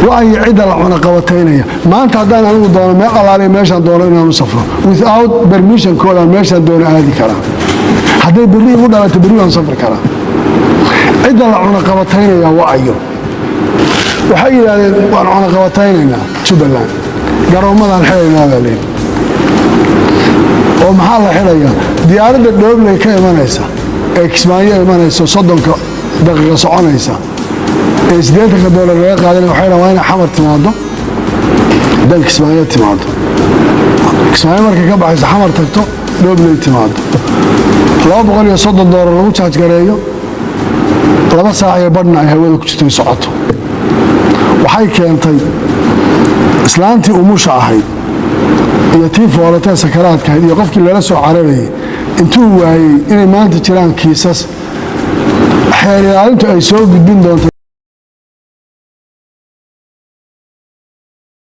Waayo, cidda la cunaqabataynaya maanta, haddaan anigu doono meel allaaliya meeshaan doono inaan u safro without permissionkoodaan meeshaan doono aadi karaa. Hadday berri igu dhalato, berri waan safri karaa. Cidda la cunaqabataynaya waayo? Waxay yidhahdeen, waan cunaqabataynaynaa Jubbaland, garoommadaan xidhaynaa baa leeyi. Oo maxaa la xidhayaa? Diyaaradda Dhoobley ka imanaysa ee Kismaayo imanaysa, 30-ka daqiiqo soconaysa ee $80 laga qaadanaya, waxay dhahan waa inay Xamar timaado, dan Kismaayo timaado, Kismaayo markay ka baxayso Xamar tagto, Dhoobley timaado, $230 lagu charge gareeyo, 2 saac iyo badhna ay hawada ku jirto, socoto. Waxay keentay islaantii umusha ahayd iyo tii foolatee sakaraadka ahayd iyo qofkii lala soo cararayay intuu waayey inay maanta jiraan kiisas xeer ilaalintu ay soo gudbin doonto.